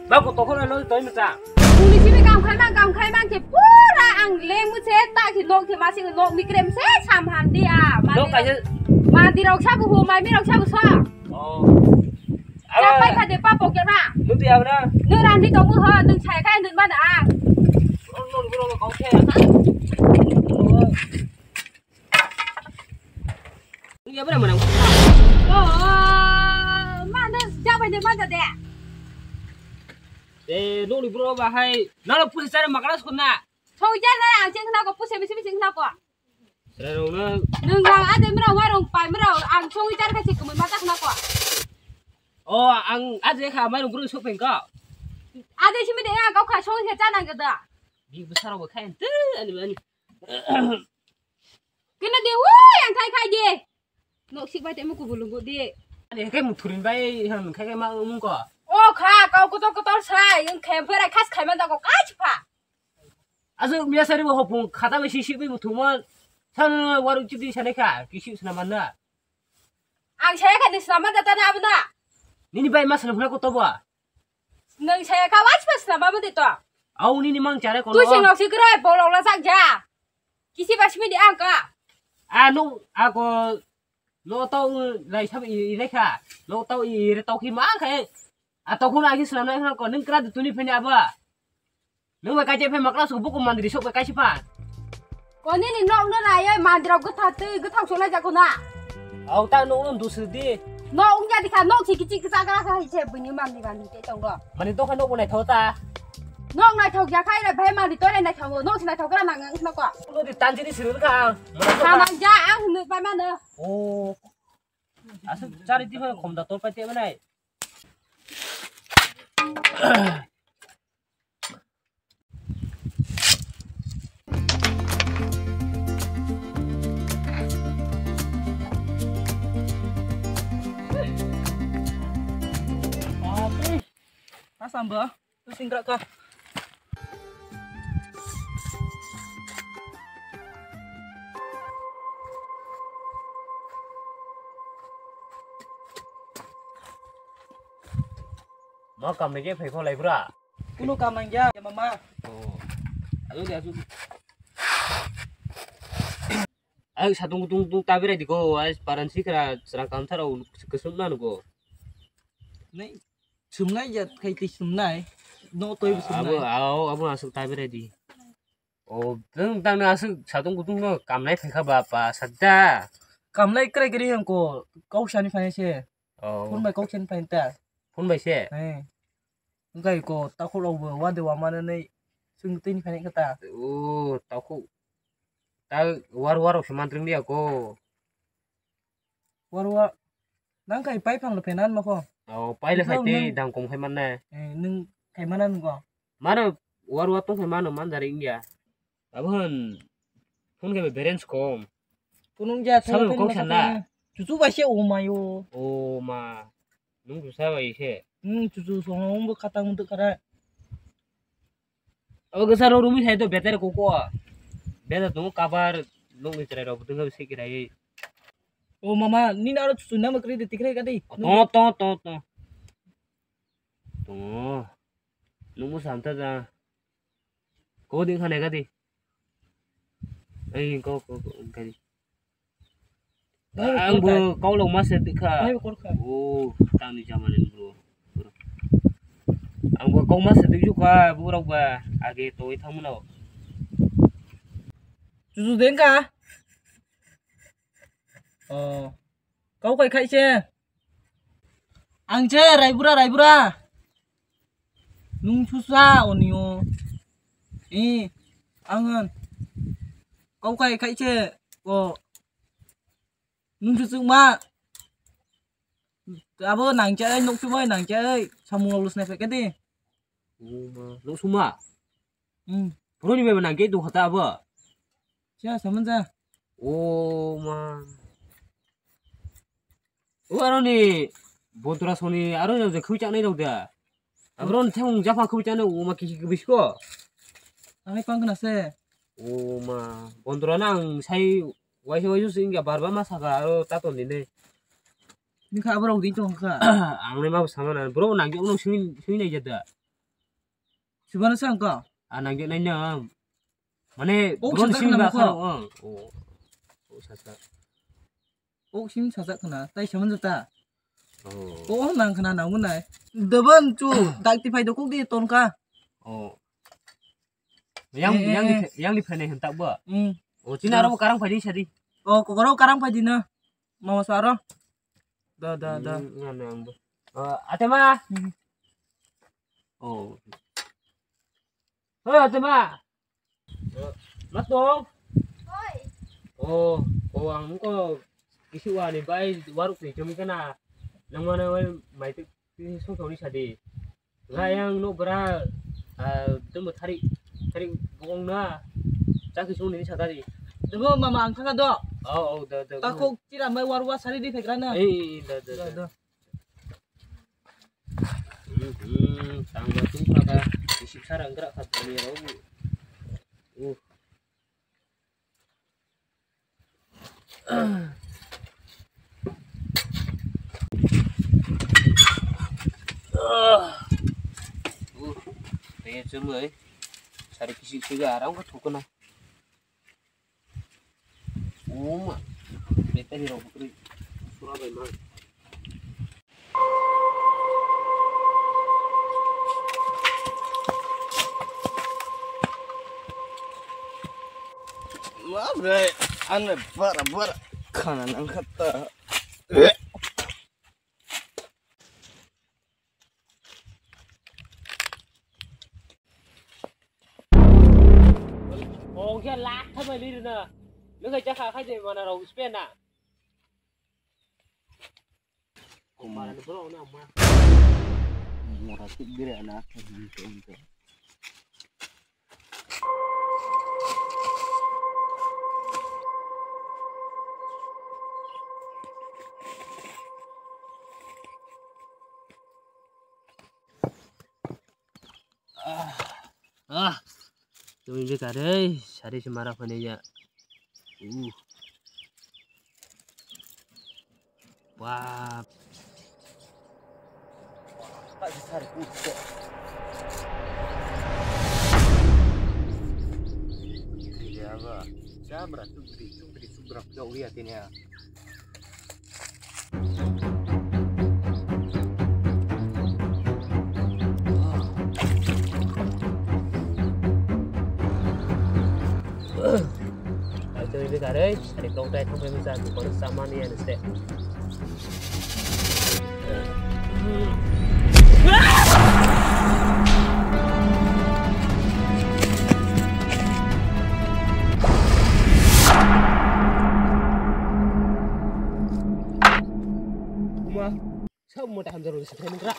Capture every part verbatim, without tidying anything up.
Ba ko tokon no toi mata. Puni simi kam khai mang, kam khai mang ke pura ang leng mu se ta ki nok ke masing nok mikrem se sam han di a. Nok kaje. Mandi rok sabu hu, mai mi rok sabu sa. Oh. Apa? Apa kade pa pok ya na? Nuti apa na? Nu randi to mu ha, nu chai kai nun mana a. Ron ron ron kau ke. Iya, mana? Oh, mana? Siapa ini mana deh? Eh, nungni bro bahai. Nalo pusi sare makana sukuna. Song jar na ang cheng na ko pusi bisi bisi na ko. Sare rong na. Nung rang ade mera warong pai mera ang song jar ka chik mun mata na ko. Oh, ang aje kha mai rong bro sok peng ka. Ade simi de ya kau kha song ke chana gada. Bi besar wa khain te ani ani. Kena de woi ang khai khai de. Nok sik bai te mo kubul lunggu de. Ani khai muthurin bai han khai khai ma mung ko. O kha kau kotor kotor sai ang khem pera khas khai man da ko kai chi pha. Asu miya sari bo hopung khata bai sik sik bai muthuma. San waru chiti sane kha kisi sna man na. Ang saya kha ni sna man da ta na abna. Nini bai mas na ko to ba. Nung saya kawas pas na babu dito. Au nini mang chare kono. Tu sing nok si krai bolong la sak ja. Kisi pas mi di angka. A no ako no tau lai sab i i lekha. No tau i i re tau ki mang khai. A tau khun agi slam lai khna ko nung kra tuni phani aba. Nung bai kache phe makla su buku mandri sok bai kachi pa. Koni ni nok no lai mandra gutha tei gutha sok lai jako na. Au ta no no dusu di. Nok ungya dikha nok si kichi kicha gra kha se bini mandi mandi. Tei tongo. Mani to kha nok bo naithok ta. Nok naithok ya khai re bhai mani to re naithok nok si naithok gra nang ang sna ko. Nok di tanjini sirul kha. Samang ja ang hunu pai mano. Oh. Asuk chari ti khom da tor pai te manai. Asam ba, tu singkrak ka. Ma kam ni ke phai kho lai bra. Kuno kam nang ya, ya mama. Oh. Ayo dia tu. Ayo satung kutung tung tabi rai diko, ayo paran si kera serang kam tharo kesum na nugo. Nei, sumnai ya kai ti sumnai. No toi sumnai. Abo, abo, abo asuk tabi rai di. Oh, teng tang na asuk satung kutung no kam nai phai kha ba pa sadda. Kam nai krai krai hangko kau sani phai se. Oh. Phone bai kok chen pain ta. Phone bai se? Eh. Engkai ko takhuk rok bo wade wamano nei sung tini phani kata. Oh, takhuk. Ta war war rok se mantring dia ko. War war. Nang kai pai phang le phenan ma ko. Oh, pai le khai te dang kom khai manne. Eh, nung khai manan ko. Mano war war tong khai mano man jari India. Abo hwn phone khe balance kom. Phone wng ya, sabo thaiya kok thaiya sana. Chuchu bai se o mayo. O ma. Nung chusa bai se. Hmm, chuchu song wng bo khatang mutu kara. Abo gasa ro rumi sai to better koko. Better to cover nung ni chrai ro butung se kirai. O mama, ni na ro chuchu na makri de tikrai ka dei. To to to to. To. Nung mo sam ta ja. Ko ding khane ka di. Ei ko ko ko ka di. Ang bo kau lo ma se dikha. Ai kor kha. Oh, tang ni jamanin bro. Ang bo kau ma se dikju kha bro ba age toi thang mano. Chuchu deng ka. Oh. Kau kai khai se. Ang che Raibura, Raibura. Nung susa onio. Eh, ang han. Kau kai kai che. O. Nung susuk ma. Abo nang che, nok chumai nang che. Samung lus ne peke di. Uma, nok suma. Hmm. Puroni bebe nang ke do khata abo. Cha saman cha. O ma. O aroni bontora soni aro je khwi chaknai rok da. Abron thang japha khwi chaknai o ma kisi kisi ko. Ani pang kana se. O ma bontora nang sai waisa waisa sing ya barba ma saka aro taton dine. Ni kha aborok di tong kha. Ang le ma sama na bro nang yo no sing sing nai jada. Tibano sa ang ko? Ah, nang nai no. Mane, ok, bron sing ba khana. Oh, oh, sasa. Ok, sim sajak khana, tai saman jata. Oh. Oh, nang khana nang nai. Deban chu, dak ti phai do kok di ton ka. Oh. Yang, eh, yang di, eh, yang di phai nai hen tak bo. Hmm. Oh, china ro karang phai di sadi. Oh, kokoro karang phai di na. Mama saro. Da, da, da. Hmm, ngan nang bo. Oh, ate ma. Hmm. Oh. Hoi, ate ma. Matong. Oi. Oh, oh, ang ko kisi wani bai waruk ni jom kana. Nang mana wai mai tu song song ni sadi. Nga yang no bra, ah, tu mo thari, thari bong na. Chaki song ni sadari. Debo mama ang thanga do. Oh, oh, da, da. Takuk tira mai warwa sari di phegra na. Eh, eh, da, da, da, da. Hmm, tangga tu kaka isip sarang gerak kat kami rau. Uh. Uh, tanya cuma eh. Sari kisip siga arang ka thukuna. Uma. Beta di robot ri. Sura bai mang. Wah, bre, ane bara bara khana nang khatta. Oh, khe lak thabai lirina. Nung khe jakha khai de mana rok spena. Mora tik dire na. Ah, ah, twi bwkha rei, sari se mara phani ya. Uh. Wah. Jamra, tubri, tubri, tubra, piyok liya tini ya. Aitoi bwkha rei, sari kok tai thangpai masa, kono samani ya neste. Uma, sa mota hamjaro se thai ngra.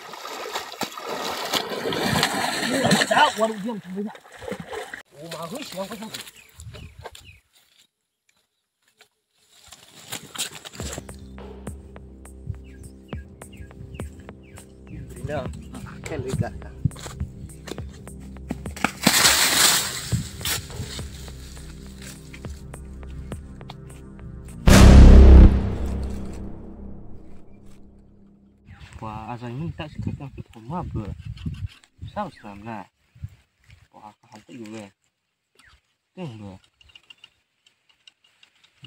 Sa waru diam thangna. Uma, hui siang ko sa. Wah, asal ini tak sekat yang kita mabuk. Saus nama. Wah, kaham tu juga. Teng dua.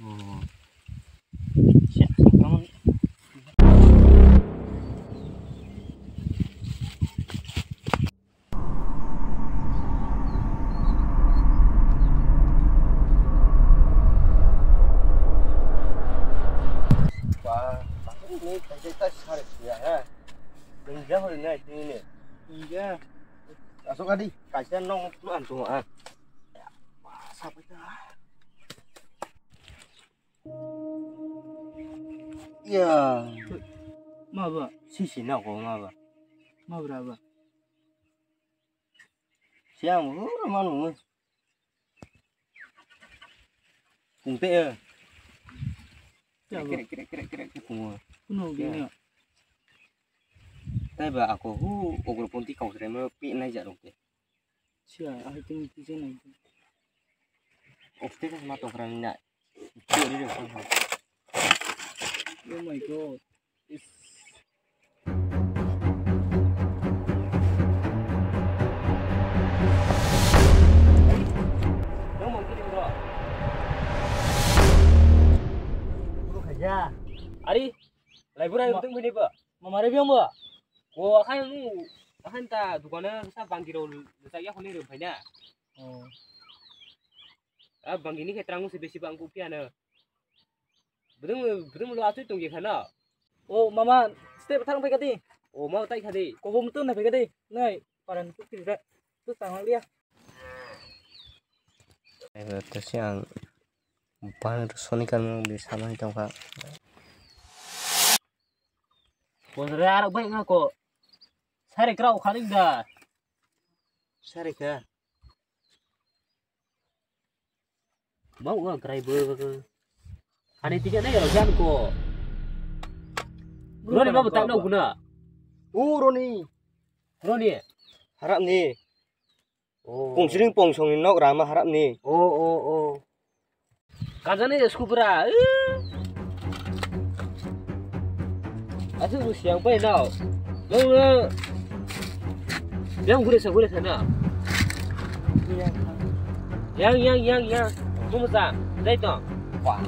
Oh. Siap, kamu. Wah, ini kerja kita sehari ya, ha. Kerja hari ini, ini. Kerja. Asok adi, kaisa nong tuan tuan. Wah, sampai dah. Ya. Ma ba? Sisi na ko ma ba? Ma bra ba? Siang hu manu. Kung te. Ya ba? Kere kere kere kere kere kung. Kuno gini. Tai ba ako hu ogro ponti kau sere mo pi nai ja rok te. Sia, ai ting ti je nai. Ofte ka ma tokra ni na. Oh my God. Is. Lai bura Ma- tong bini ba. Mama re biang ba. Ko akhai nu akhai ta dukana sa bangki ro sa ya khoni ro phaina. Oh. A bangki ni khe trang se besi bang ku piana. Budung budung lo asui tong khana. Oh mama step thang phai kati. Oh mau tai khadi. Ko bom tun phai kati. Nai paran ku kiri da. Tu tang liya. Ebe to siang bang to soni kan di samai tongkha. Bosre arok bai nga ko. Sare krao khaning da. Sare kha. Mau nga krai bo. Ani tiga na ya jan ko. Roni babu tak na guna. U Roni. Roni. Harap ni. Oh. Pungsring pongsong ni nok rama harap ni. Oh, oh, oh. Kajani je skubra. Asu siang pai nao. Nong na. Yang gure sa gure sa na. Yang yang yang yang. Mumusa. Dai to. Wah.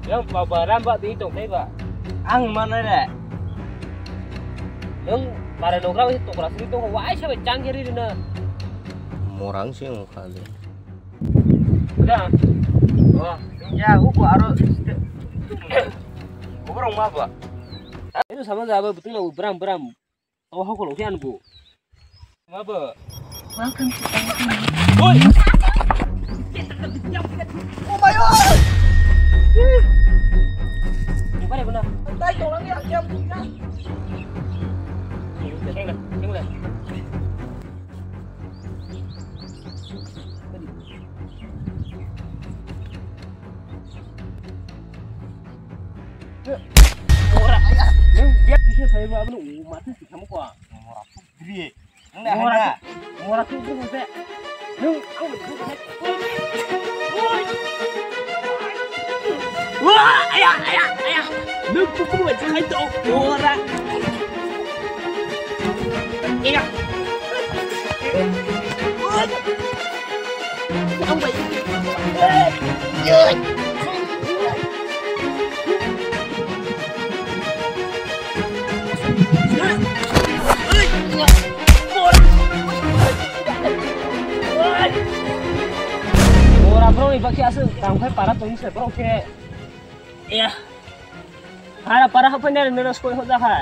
Yang baba ramba di tong kai ba. Ang mana re. Yang para nokra wi tokra sri to wai sa chang geri na. Morang si ngokha de. Udah. Oh, ya huko aro. Kuburong ma ba. Itu sama ga ba betul bram bram. Oh, hokol oke anbu. Mabo. Welcome to Bangkok. Oi. Oh my God. Yung pare ko na. Ang tayo lang yan, yan, yan. Yung na, yung na. Ora, ya. Nang dia bisa saya mau apa lu? Mati sih kamu kok. Mora tu diri. Nang dah ada. Mora tu tu saya. Nang, aku tu saya. Wah, ayah, ayah, ayah. Nang pukul aja kan tu. Ora. Ayah. Ora bro, iba khe aswk tang phai para tongwi se bro khe. Iya. Para para hapai nai nero skoi hoda ha.